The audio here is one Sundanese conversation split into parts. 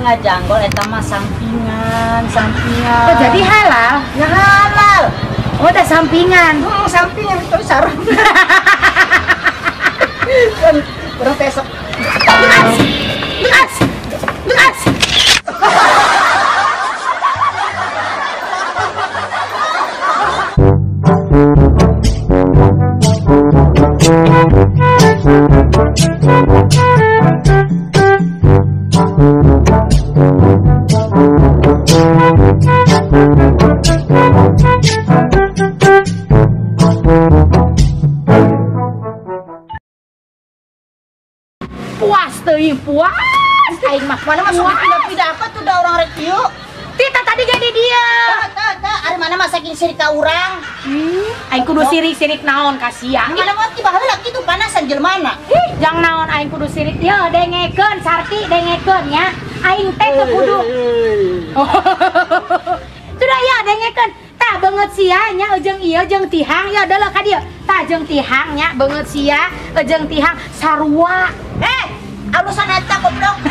ngajanggol eta mah sampingan, sampingan. Oh, jadi halal? Ya halal. Oh, udah sampingan. Sampingan itu sarung. Kan urang teh sok. Lekas. Lekas. Puas teuing, puas aing mah. Mana masuk pindah-pindah apa tuh dah orang rek ieu. Tita tadi jadi dia. Tah, ari mana mah saking sirik ka urang. Aing kudu sirik-sirik naon ka sia. Mana mah ti baheula kitu panasan jelmana. Ih, jang naon aing kudu sirik. Ye, dengekeun Sarti, dengekeun nya. Aing teh teu kudu. Sudah ya dengekeun. Tah beungeut sia nya jeung ieu jeung tihang ya deuleu ka dieu. Tah jeung tihang nya beungeut sia jeung tihang sarua. Alusan eta goblok.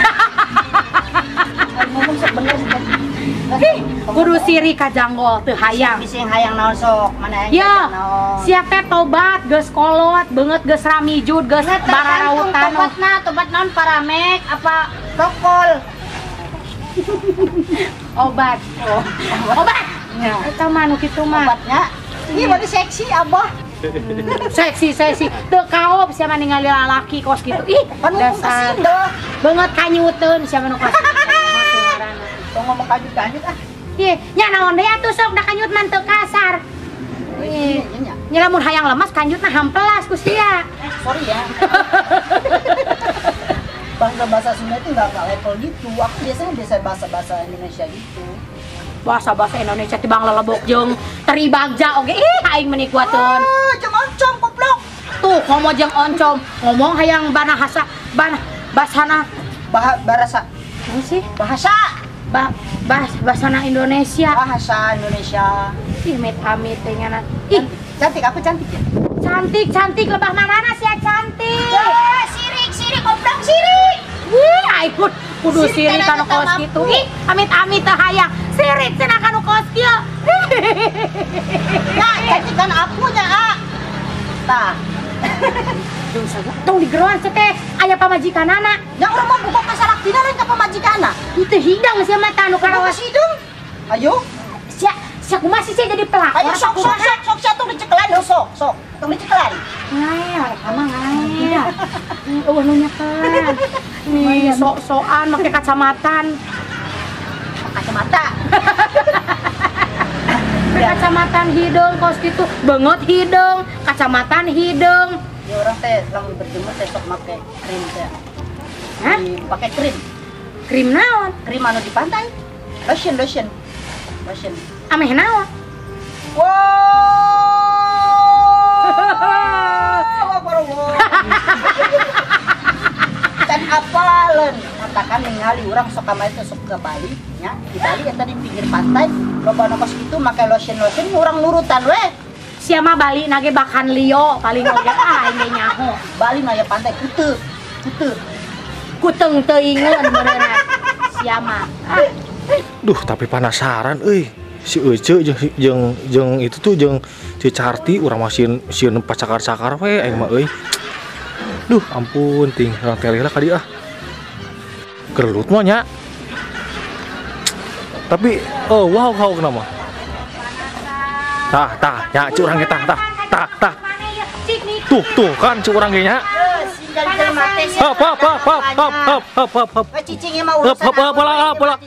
Ngomong sok bener sih. Kudu sirik ka janggol teu hayang. Bisi hayang naon sok, mana hayang naon. Sia teh tobat geus kolot, beungeut geus ramijud, geus bararautan. Tobatna, tobat naon paramek apa tokol? Obat. Oh. Obat. Ya. Eta mah nu kitu mah. Obatnya. Ini baru seksi abah. Seksi seksi teu kaop sia mah ningali lalaki kos kitu. Ih, dasar beungeut kanyuteun sia mah nu kos kitu. Tong ngomong kanyut-kanyut ah. Ih, nya naon deui atuh sok da kanyut mah teu kasar. Ih, nya lamun hayang lemas kanyutna hampelas ku sia. Sorry ya. Bahasa-bahasa Sunda itu enggak level gitu. Aku biasanya biasa bahasa-bahasa Indonesia gitu. Bahasa-bahasa Indonesia tibang lelebok jeung teri bagja oge. Ih, aing meuni kuateun. Ah, jeung oncom goblok. Tuh, ngomong jeung oncom, ngomong hayang banahasa, banah basana barasa. Apa sih? Bahasa. Bahasana Indonesia. Bahasa Indonesia. Ih, amit-amit teh ngana. Ih, cantik, aku cantik ya? Cantik, cantik lebah marana sia cantik. Eh, sirik, sirik goblok sirik. Wih, aing kudu sirik kana kos kitu. Ih, amit-amit teh hayang. Sirik cenah kana kos kieu. Ya, cantik kan akunya, ah. Tah. Duh, tong digeroan sia teh aya pamajikanana. Yang urang mah buka kasalaktina lain ka pamajikanna. Itu hidang sia mah tah nu karawas hidung. Ayo. Sia, sia kumaha sih sia jadi pelakor? Ayo sok sok sok sok sia tong dicekelan yo sok sok. Tong dicekelan. Ngael, eta mah ngael. Eueuh nu nyekelan. Nih sok-sokan make kacamatan. Kacamata. Kacamatan hidung kos kitu, beungeut hidung, kacamatan hidung. Ya orang teh lamun berjemur teh sok make krim teh. Hah? Pakai krim. Krim naon? Krim anu di pantai. Lotion, lotion. Lotion. Ameh naon? Wow. Can apaleun katakan ningali urang sok kamari teh sok ke Bali nya. Di Bali eta di pinggir pantai loba nu kos kitu make lotion-lotion urang nurutan we. Sia mah Bali nage bakan Lio paling oge ah aing ge nyaho. Bali mah aya pantai Kute. Kute. Kuteng teuingeun beureunan. Sia mah. Ah. Duh, tapi penasaran euy. Si Ece jeung jeung itu tuh jeung si Carti urang mah sieun sieun pacakar-cakar we aing mah euy. Duh, ampun ting urang teh lah ka dieu ah. Gerelut mah nya. Tapi oh wow wow kenapa? Tah tah nya cu urang ge tah tah tah tah. Tuh tuh kan cu urang ge nya. Hop hop hop hop hop hop hop hop hop. Cicing mah urusan. Hop hop hop hop.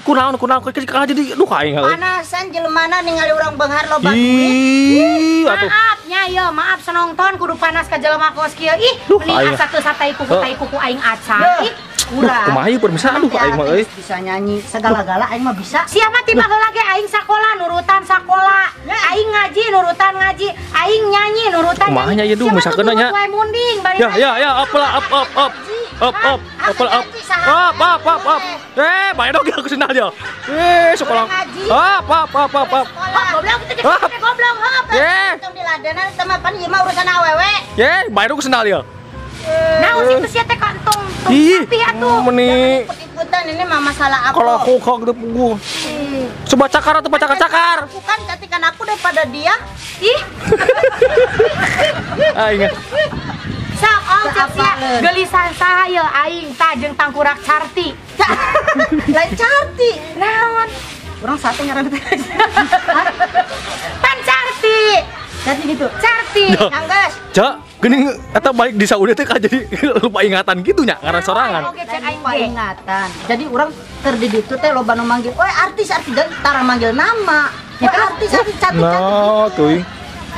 Kunaon kunaon kalah jadi duh aing euy. Panasan jelemana ningali urang beunghar loba duit. Maaf nya ieu, maaf senongton kudu panas ka jelema kos kieu. Ih, meni asa teu satai kuku tai kuku aing acan. Ih, kurang. Kumaha ieu permisa aduh aing mah euy. Bisa nyanyi segala-gala aing mah bisa. Sia mah tiba heula ge aing sakola nurutan sakola. Aing ngaji nurutan ngaji, aing nyanyi nurutan nyanyi. Kumaha nya ieu duh misalkeun nya. Ya ya ya up lah up up up. Up up up up. Up up up up. Eh, bae dong aku sendal dia. Eh, sekolah. Up up up up up. Goblok itu goblok heup. Tong diladenan sama pan ieu mah urusan awewe. Ye, bae dong sendal dia. Nah, situ sia teh kantong tong sapi atuh. Meni. Ikut-ikutan. Punten ini mah masalah aku. Kalau aku kok gitu puguh. Coba cakar atau cakar-cakar. Aku kan cantikan aku daripada dia. Ih. Aing. Sok oh cek sia gelisan saha ye aing tah jeung tangkurak Carti. Lain Carti. Naon? Urang sate ngaranna teh. Pan Carti. Carti gitu. Carti. Angges. Cek, geuning eta balik di Saudi teh jadi lupa ingatan gitu nya ngaran sorangan. Oke, cek aing Lupa ge. ingatan. Jadi urang keur di ditu teh loba nu manggil, "Oi artis artis," dan tara manggil nama. Oi artis artis cantik cantik. Nah, tuh.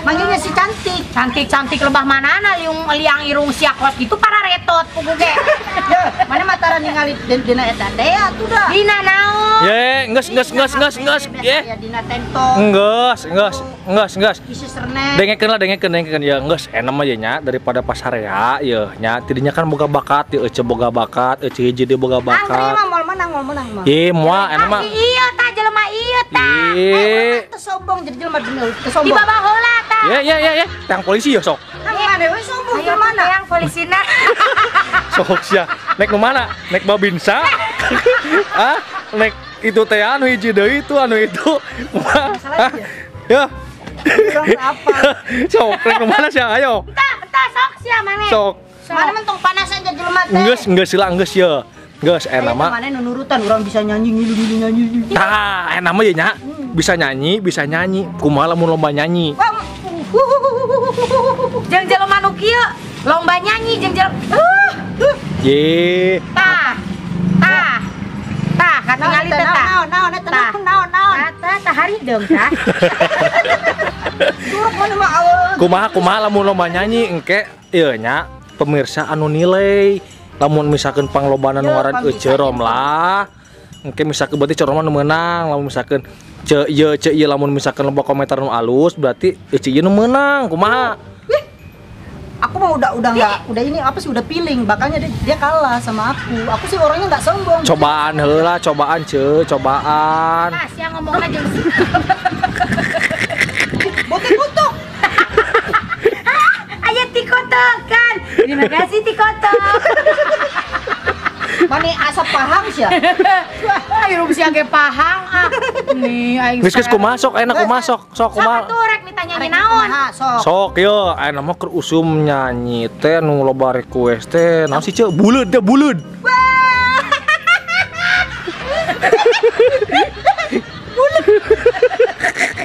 Manggilnya si cantik. Cantik-cantik lebah manana liung liang irung sia kos gitu para retot puguh ge. Ya, mana mah tara ningali dina eta teh atuh dah. Dina naon? Ye, geus geus geus geus geus. Ye. Ya dina tento. Geus, geus, geus, geus. Isi sernet. Dengekeun lah, dengekeun, dengekeun ya geus enak mah ye nya daripada pasarea ye nya tidinya kan boga bakat ye ece boga bakat, ece hiji deui boga Antri bakat. mah moal menang mah. Ye, moal enak mah. Ah, si ieu tah jelema ieu tah. Ye. Teu sombong jadi jelema demi teu Di sombong. bawah heula tah. Ye ye ye ye, tang polisi ya sok. Kan mana we sombong Ayo ke mana? yang polisina. Sok sia. Nek nu mana? Nek babinsa? Ah, nek itu teh anu hiji deui itu anu itu. Masalah Ah, Ya. Urang apa? Sok, nek nu mana sia? Ayo. Tah, tah sok sia maneh. Sok. Sok. Mana mentong panasan jadi jelema teh. Geus, geus sila geus ye. Geus enak mah. Mana nu nurutan urang bisa nyanyi ngilu-ngilu nyanyi. Tah, enak mah ye nya. Bisa nyanyi, bisa nyanyi. Kumaha lamun lomba nyanyi? Wah, Jeung jelema nu kieu lomba nyanyi jeung jelema. Ye. Tah. Tah. Tah, katingali teh tah. Naon naon eta Tah. naon naon naon. Tah, tah, tah harideung tah. Curug mana mah awal. Kumaha kumaha lamun lomba nyanyi engke ieu nya pemirsa anu nilai. Lamun misalkan panglobana nu Ya, ngaran pamirsa Ece Romlah, engke misalkan berarti Ece Romlah nu meunang, lamun misalkan ce ieu ce ieu lamun misalkan loba komentar nu alus berarti Ece ieu nu meunang, kumaha? Aku mah udah nggak udah ini apa sih udah feeling bakalnya dia kalah sama aku. Aku sih orangnya nggak sombong. Cobaan heula, cobaan ce, cobaan. Tah, sia ngomongna jeung si. Botik kutuk. Aya tikotokan. Terima kasih tikotok. Mani asap pahang sih ya. Irung sia ge pahang ah. Nih aing. Geus geus kumaha sok enak kumaha sok, sok Sok kumaha. atuh rek minta nyanyi naon? Kumaha, sok. Sok yo, ayeuna mah keur usum nyanyi teh nu loba request teh. Naon sih ce? Buleud teh buleud.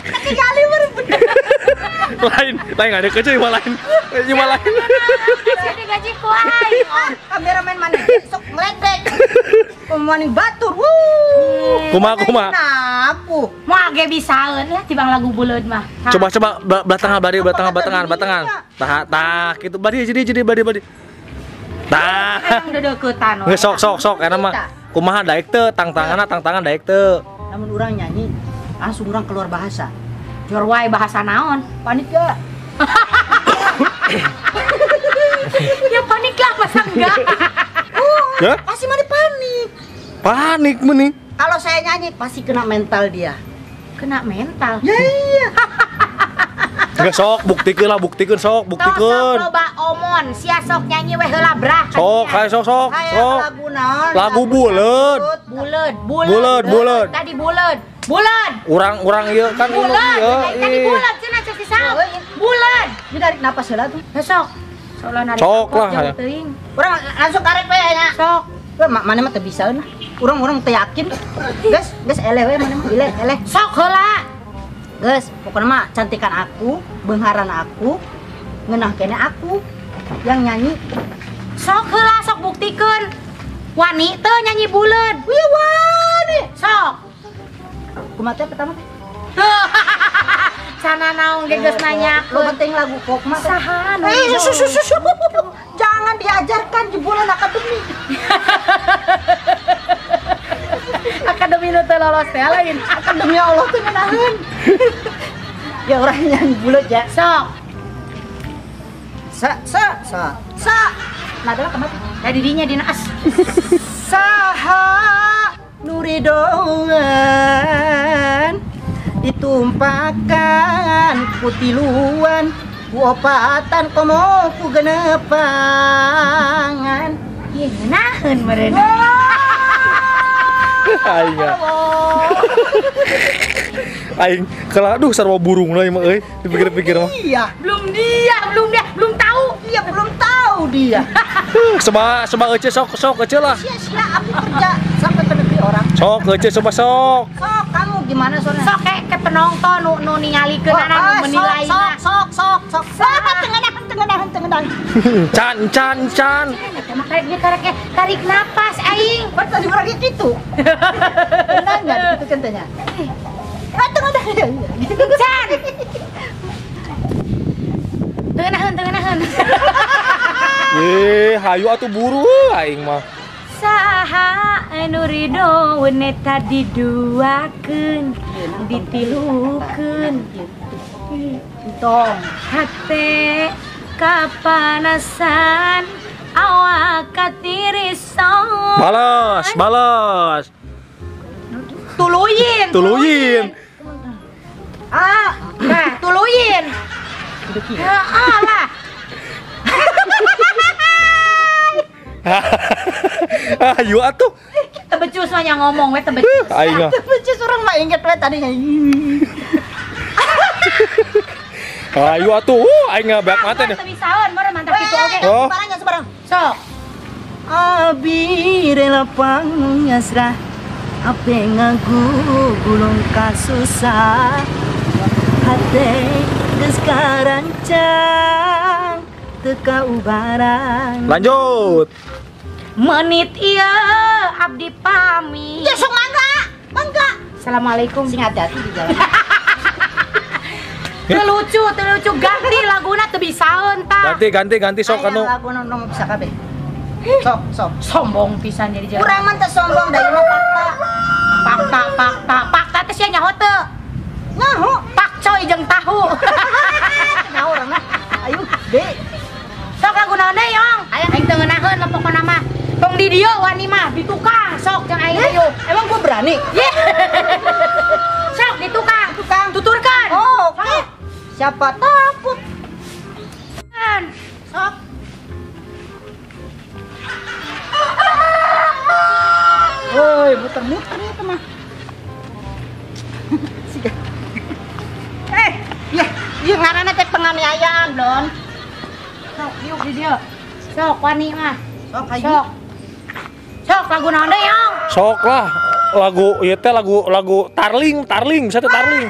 Ketinggali baru bener. Lain, lain ada kecil mah lain. Ieu mah lain. Sia digaji ku aing. Ah, kameramen mana sok ngeledek. Pemaning batur. Wuh. Kumaha, kumaha? Nah, aku. Moal ge bisaeun lah tibang lagu buleud mah. Tah. Coba coba belah tengah belah belah tengah belah tengah belah tengah. Tah tah gitu badi jadi badi badi. Tah. Hayang deudeuketan we. Geus sok sok sok enak mah. Kumaha daek teu tang tanganna tang tangan daek teu. Namun orang nyanyi langsung orang keluar bahasa. Jor wae bahasa naon? Panik gak? Ya panik lah masa enggak. Ya? Pasti mana panik. Panik mending. Kalau saya nyanyi pasti kena mental dia. Kena mental. Ya iya. Geus sok buktikeun lah buktikeun sok Tos sok buktikeun. loba omon, sia sok nyanyi we heula brah. Sok hayo sok sok Kayak sok. lagu naon? Lagu buleud. Buleud, buleud. Buleud, buleud. Tadi buleud. Buleud. Urang-urang ieu kan anu Buleud. ieu. Tadi ih. buleud cenah cek si saok. Buleud. Ini tarik napas heula tuh. Heh, sok. Sok lah narik Sok angkot lah, jauh ya. teuing. Urang langsung karek we nya. Sok. Weh, mana mah teu bisaeun lah. Urang-urang teu yakin. Geus, geus eleh we mana mah eleh, eleh. Sok heula. Geus, pokoknya mah cantikan aku, beungharan aku, ngeunah kene aku yang nyanyi. Sok heula sok buktikeun. Wani teu nyanyi buleud. Wih, wani. Sok. Kumaha teh pertama teh? Sana naon ge geus Lo nanyakeun. penting lagu pop mah. teh. Saha nu Eh, su, su, su, su. Jangan diajarkan jebolan akademi. Akademi nu teu lolos teh lain. Akademi Allah tuh ngeunaheun. Ya orang nyanyi bulat ya. Sok. Sa sa sa sa. Nah, adalah kemana? Da didinya dina as. Saha nuridoan ditumpakan kutiluan ku opatan komo ku genepangan. Ieu ngeunaheun meureun. Aing. Aing kalau aduh sarwa burung lah mah euy dipikir-pikir mah. Iya, belum dia, belum tahu. Iya, belum tahu dia. Seba euce sok euce lah. Sia-sia aku kerja sampai ke negeri orang. Sok euce coba sok. Sok kamu gimana soalnya? Sok kayak penonton nu ningalikeun nu menilai. Sok. Sok. Tengenahan. Can. Makanya tarik napas aing. Berarti tadi orangnya gitu. Tenang enggak gitu contohnya. Ah, tengenahan. Can. Tengenahan. Hayu atuh buru aing mah. Saha anu ridho eta diduakeun, ditilukeun. Tong hate kapanasan awak katirisan. Balas. Tuluyin. Ah, nah, tuluyin. Heeh lah. Ayo atuh. Tebecus mah yang ngomong we tebecus. Aing mah. Tebecus urang mah inget we tadi. Ayo atuh, aing mah beak mata nih. Teu bisaeun meureun mantap kitu oge. Sembarang sembarang. Sok. Abi rela pangyasrah ape ngaku gulung kasusah hate geus karancang teu ubaran. Lanjut. Menit ieu abdi pamit. Ya sok mangga. Assalamualaikum. Sing hati-hati di jalan. Teu lucu ganti laguna teu bisaeun tah. Ganti sok anu. Laguna nu bisa kabeh. Sok. Sombong pisan jadi jalan. Urang mah teu sombong da ieu mah fakta. Fakta teh sia nyaho teu? Nyaho. Pakcoy jeung tahu. Nyaho urang mah. Ayo, Dek. Sok lagu naon deui, Yong? Aing teu ngeunaheun mah pokona mah. Tong di dieu wani mah di tukang sok jeung aing dieu. Emang gua berani? Sok di tukang. Tuturkan. Oh, oke. Okay. Siapa takut? Sok. Woi, muter-muter itu mah. Ya ngaranna teh penganiayaan, Don. Sok diuk di dieu. Sok wani mah. Sok hayu. Sok lagu naon deui, Yong? Sok lah lagu ieu teh lagu Tarling, bisa teh Tarling.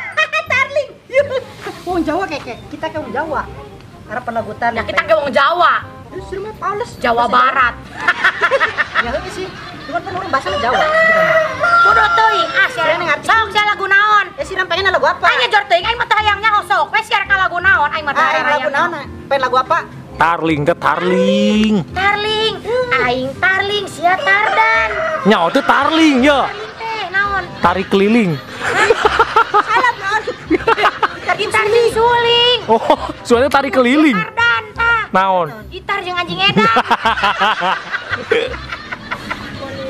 Tarling. Wong Jawa kayak kita ke wong Jawa. Harapan lagu Tarling. Ya kita ke wong Jawa. Justru mah Paulus Jawa Barat. Ya heuh sih. Cuman kan urang bahasa Jawa. Bodoh teuing ah sia. Sok sia lagu naon? Ya sih pengen lagu apa? Aing jor teuing aing mah teu hayang nyaho sok. We sia lagu naon aing mah teu hayang. Lagu naon? Pengen lagu apa? Tarling teh tarling. Tarling. Aing tarling sia tardan. Nyaho teh tarling ya. Tarling teh naon? Tarik keliling. Salah naon? Gitar jeung suling. Oh, soalnya tarik keliling. Tardan tah. Naon? Gitar jeung anjing edan.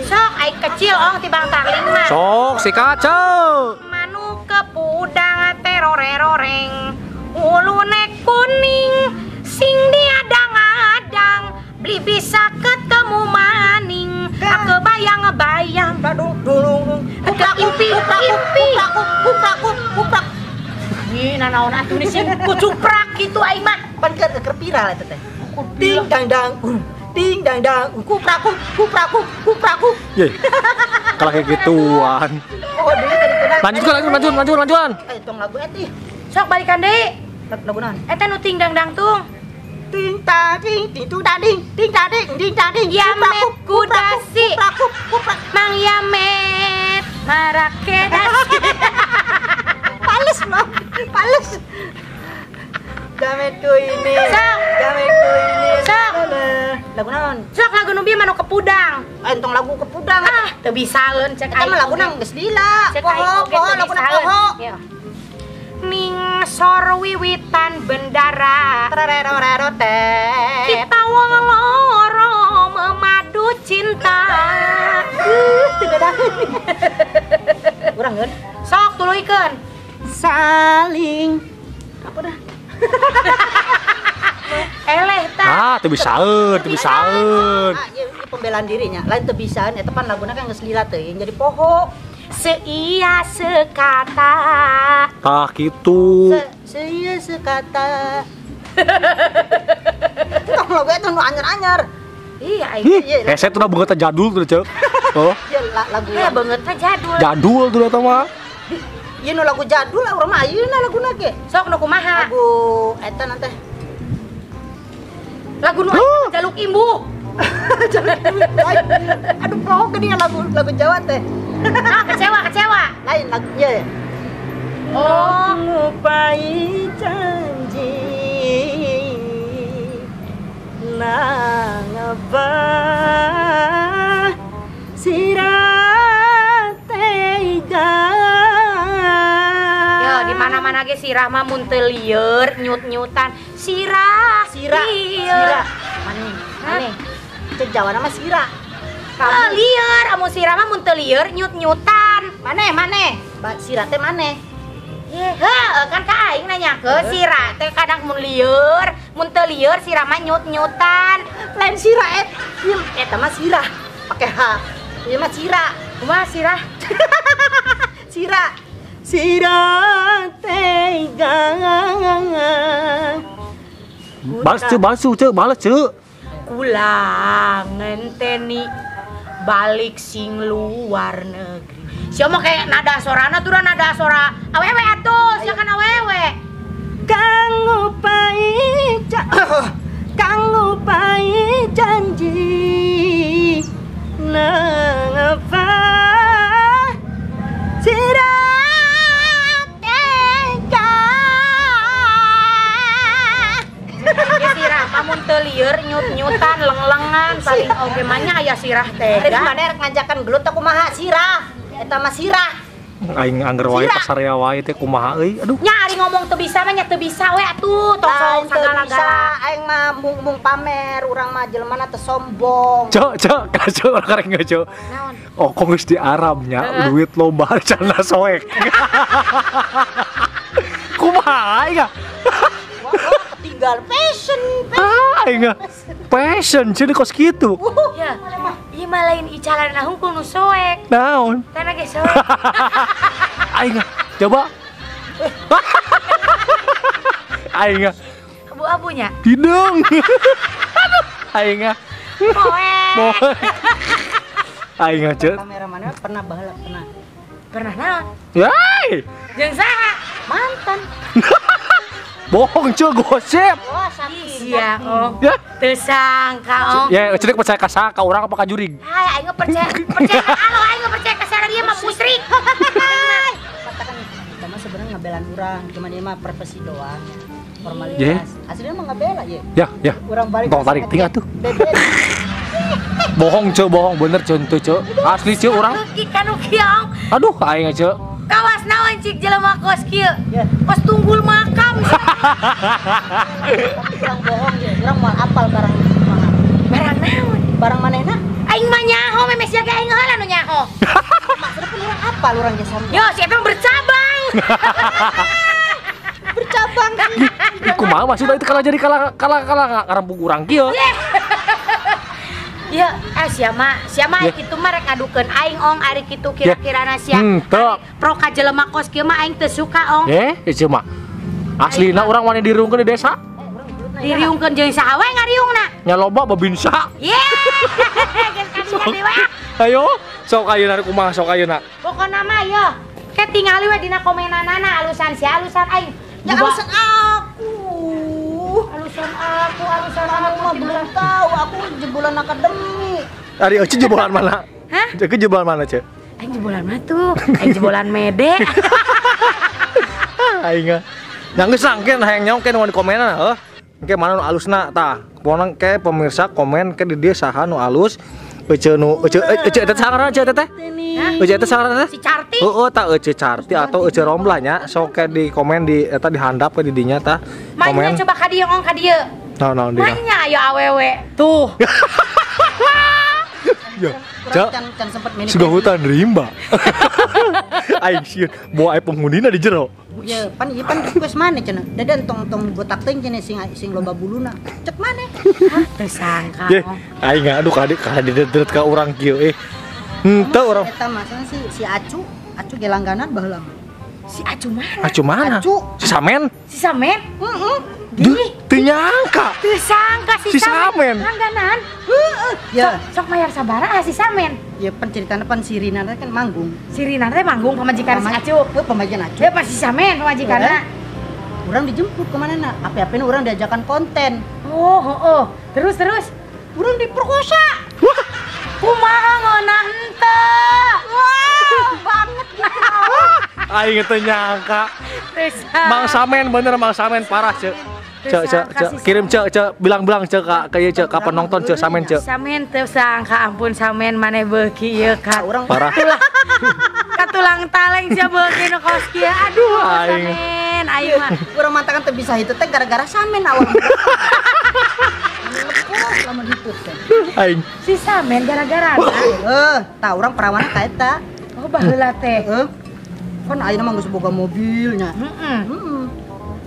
Sok aing kecil ong tibang tarling mah. Sok si kacau. Manuk kepudang teroreroreng. Ulune kuning sing diadang-adang beli bisa ketemu maning. Aku bayang-bayang. Keimpi-impi. Kuprak. Ih, nanaon atuh nih sing kucuprak gitu aing mah. Pan keur viral eta teh. Ding dang dang. Ding dang dang. Kuprak kup. Ye. Kalau kayak gituan. Oh, deui tadi Lanjut. Eh, tong lagu eta. Sok balikan deui. Lagu naon? Eta nu ting dang dang tung. Ting ta ting ting tu da ding ding da ding ding da ding. Yamet kudasi. Kuprak. Mang Yamet marakedasi. Pales mah. Pales. Jametku ini. Sok. Jametku ini. Sok. Lagu naon? Sok lagu nu bieu mah nu kepudang. Entong lagu kepudang. Ah, teu bisaeun cek aing. Eta mah laguna geus lila. Cek aing Poho, oge teu laguna bisaeun. poho. Ya. Ning sor wiwitan bendara. Kita wong loro memadu cinta. Urang ngeun. Sok tuluykeun. Saling apa dah? Eleh tah. Ah, teu bisaeun, teu bisaeun. Ah, iya. Pembelaan dirinya lain teu bisaan eta pan laguna kan geus lila teuing jadi poho. Seia sekata. Tah kitu. Seia sekata. Tong lagu eta nu anyar-anyar. Iya aing. Hese tuh beungeut jadul tuh, Cek. Oh. Iya lagu. Iya beungeut jadul. Jadul tuh eta mah. Ieu nu lagu jadul urang mah ayeuna laguna ge. Sok nu kumaha? Lagu eta nanti. Lagu nu jaluk imbu. Jaluk imbu. Aduh poho geuning lagu Jawa teh. Nah, kecewa. Lain lagu ieu. Oh, ngupai janji. Nangapa sira tega. Yo, di mana-mana ge sirah mah mun teu lieur, nyut-nyutan. Sirah, sirah, sirah. Maneh, maneh. Cek Jawa mah sirah. Kamu lieur, amun sirah mah mun teu lieur nyut-nyutan. Maneh, maneh. Sirah teh maneh. Heuh, kan ka aing nanyakeun sirah teh kadang mun lieur, mun teu lieur sirah mah nyut-nyutan. Lain sirah ieu eta mah sirah pake H. Ieu mah sirah. Kumaha sirah? Sirah. Sirah tega. Balas ceu, balas ceu, balas ceu. Kula ngenteni balik sing luar negeri. Sia mah kayak nada sorana tuh nada sora awewe atuh, sia kan awewe. Kang ngupai kang ngupai janji nangapa sira tega. Sirah mun teu lieur nyut-nyutan leng-lengan paling oge mah nya aya sirah tega. Ari mana rek ngajakan gelut teh kumaha sirah? Eta mah sirah. Aing angger wae pasarea wae teh kumaha euy. Aduh. Nya ari ngomong teu bisa mah nya teu bisa we atuh tong sok sagala-gala. Aing mah mung pamer, urang mah jelemana teu sombong. Cok, cok, kacau urang karek cok. Naon? Oh, kok geus di Arab nya duit loba cana soek. Kumaha aing ah? Tinggal fashion, aing fashion jadi kos kitu. Ya. Ieu mah lain icalan hungkul nu soek. Naon? Tanah ge soek. Aing coba. Aing abu-abunya. Hidung. Aduh, aing poek. Aing ceuk. Kameramannya pernah baheula pernah. Pernah naon? Yai. Jeung saha? Mantan. Bohong ceu gosip. Wah, sakit. Iya, oh. Ya. Teu sangka, oh. Ya, ceuk percaya ka saha ka urang apa ka jurig? Hai, aing percaya ka alo, aing percaya ka saha dia mah musrik. Katakan kita mah sebenarnya ngabelaan urang, cuman dia mah profesi doang. Formalitas. Yeah. Aslinya mah ngabela ye. Ya, ya. Urang balik. Tong tarik tinggal tuh. Bohong ceu, bohong bener ceu teu ceu. Asli ceu urang. Kanu kieu. Aduh, aing ceu. Kawas naon cik jelema kos kieu. Ya. Kos tunggul makam. Urang bohong ye, urang moal apal barang kumaha. Barang naon? Barang manehna? Aing mah nyaho memes jaga aing heula nu nyaho. Maksudna pun urang apal urang ge sarua. Yo, si eta bercabang. Bercabang. Ih, kumaha maksudna itu kalah jadi kalah kalah kalah ngarampung urang kieu. Ya, sia mah kitu mah rek ngadukeun aing ong ari kitu kira-kirana sia. Pro ka jelema kos kieu mah aing teu suka ong. Ieu mah. Aslina urang wani diriungkeun di desa. Diriungkeun jeung saha we ngariungna? Nya loba babinsa. Ye. Geus kadinya deui we. Ayo, sok ayeuna kumaha sok ayeuna. Pokona mah ye, ke tingali we dina komenanana alusan sia alusan aing. Ya alusan aku. Alusan aku, alusan aku mah belum tahu, aku jebolan akademi. Ari euceu jebolan mana? Hah? Euceu jebolan mana, Ceu? Aing jebolan mana tuh? Aing jebolan mede. Aing. Nya geus sangkeun hayang nyaho ke nu di komenan heuh. Engke mana nu alusna tah. Pokona ke pemirsa komen ke di dieu saha nu alus. Euceu nu euceu euceu eta saha ngaranna euceu eta teh? Euceu eta saha ngaranna teh? Si Carti. Heeh tah euceu Carti atau euceu Romblah nya. Sok ke di komen di eta dihandap ke di dinya tah. Komen. Coba ka dieu ngong ka dieu. Naon naon dieu. Manya ayo awewe. Tuh. Ya, cak, sudah hutan rimba. Aing sieun, bawa aing penghunina di jero. Ya pan ieu pan request maneh cenah. Deden tong botak teuing cenah sing loba buluna. Cek maneh. Hah, teu sangka. Ye, aing aduh kadideret ka urang kieu eh. Henteu urang. Eta mah si Acu, Acu ge langganan baheula mah. Si Acu mana? Acu mana? Acu. Si Samen? Si Samen? Heeh. Teu nyangka. Teu sangka si Samen. Langganan. Heeh. Ya, sok mayar sabaraha si Samen? Ya pan ceritana pan si Rina teh kan manggung. Si Rina teh manggung pamajikan si Acu. Heuh, pamajikan Acu. Ya pas si Samen pamajikanna. Urang dijemput ke mana na? Api-apina urang diajakan konten. Oh, heeh. Terus. Urang diperkosa. Wah. Kumaha ngeunah henteu? Wah, banget gitu. Aing teu nyangka. Mang Samen bener Mang Samen parah cek. Cek cek cek kirim cek cek bilang-bilang cek ka ieu cek kapan nonton cek Samen cek. Samen teu sangka ampun Samen maneh beuki ieu ka urang parah. Ka tulang taleng sia beuki nu kos kieu. Aduh Samen aing mah urang mantakan teu bisa hitut teh gara-gara Samen awal. Lamun hitut teh. Aing. Si Samen gara-gara. Heuh, tah urang perawanna ka eta. Oh baheula teh. Heeh. Kan ayeuna mah geus boga mobilnya. Heeh. Heeh.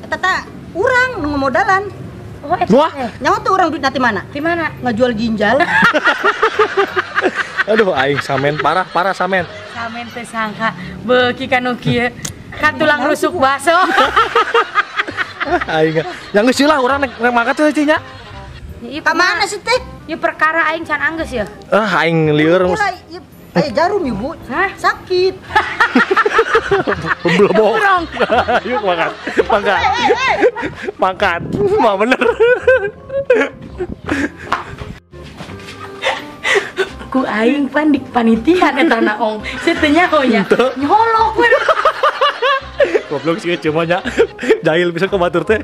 Eta tah urang nu ngomodalan. Oh eta teh. Nyaho tuh urang duitna ti mana? Ti mana? Ngajual ginjal. Aduh aing Samen parah Samen. Samen teh sangka beuki ka nu kieu. Ka tulang rusuk baso. Aing yang geus lah urang nek mangkat teh nya. Ka mana sih teh? Ieu perkara aing can anggeus ya. Ah aing lieur. Aya jarum ibu. Hah? Sakit. Belum. Yuk makan. Makan. Makan. Mah bener. Ku aing pan di panitian eta na ong. Sia teu nyaho nya. Nyolok we. Goblok sih cuma nya. Jahil bisa ke batur teh.